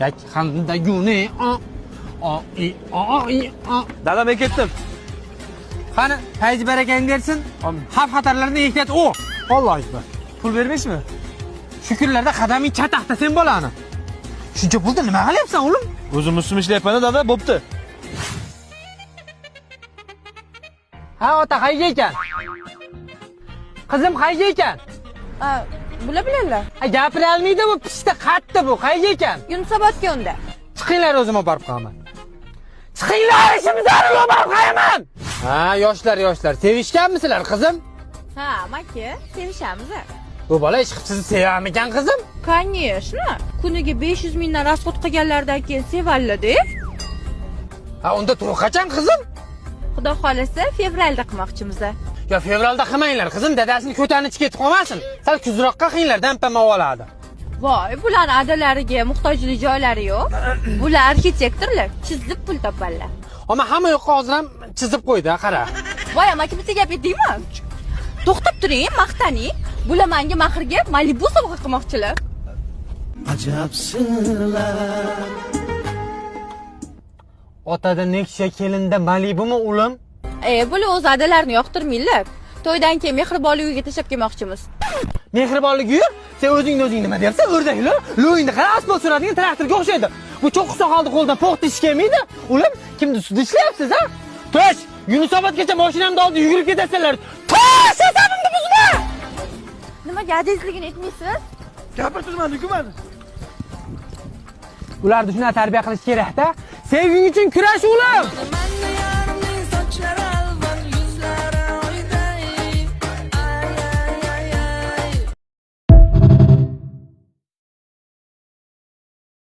Yakhandaguni o o i o i o. Dada, men ketdim. Qani, fayz barakangni bersin. Xavf xatarlardan ehtiyot o. Allohu akbar. Pul bermaysizmi? Shu kunlarda qadaming chataqda sen bolani. Shuncha pulda nima qilyapsan, o'g'lim? O'zim ustim ishlayapman, dada, bo'pti. Ha, ota qayga ekan? Qizim qayga ekan? Bular bilanlar. Ha, gapira olmaydi bu, pishda qatdi bu, qayga ekan? Yunusobodga unda. Chiqinglar, o'zim olib borib qo'yaman. Chiqinglar, ishim zarur, olib borib qo'yaman. Ha, yoshlar, yoshlar, sevishganmisizlar, qizim? Ha, amaki, sevishamiz. Bu bola ish qilib sizni sevamikan, qizim? Конечно. Kuniga 500 mingdan rasxod qilganlaridan keyin sevalladi. Ha, unda to'y qachon, qizim? Xudo xolasa, fevralda qilmoqchimiz. Yo, fevralda qilmanglar, qizim, dadasini ko'tani ichib ketib qolmasin. Sal kuzroqqa qilinglar, dampa oladi. Voy, bularni adalariga muhtojlik joylari yo'q. Bular arxitektorlar, chizib pul topadilar. Ammo hamma yoqqa hozir ham chizib qo'ydi, qara. Voy, amaki, bitta gap aytdingmi? To'xtab turing, maqtaning. Bular menga mahrga Malibu sovg'a qilmoqchilar. Ajabsizlar. Otada Nexia, kelinda Malibumi, o'g'lim? Bular o'z adalarini yoqtirmaylar. To'ydan keyin mehribonlik uyiga tashlab kelmoqchimiz. Mehribonlik uyi? Sen o'zingni o'zing nima deyapsan? O'rdaklar, lo'yingni qara, asfalt suradigan traktorga o'xshaydi. Bu cho'qqa soqolni qo'ldan po'xta ish kelmaydi. O'g'lim, kimni ustida ishlayapsiz, ha? To'sh, Yunusobodgacha mashinamni oldi yugurib ketasanlar. To'sh, asabimni buzma! Nimaga adizligini aytmaysiz? Gapirtirmadi-ku meni. Ularni shunday tarbiya qilish kerak-da. Sevging uchun kurash, o'g'lim.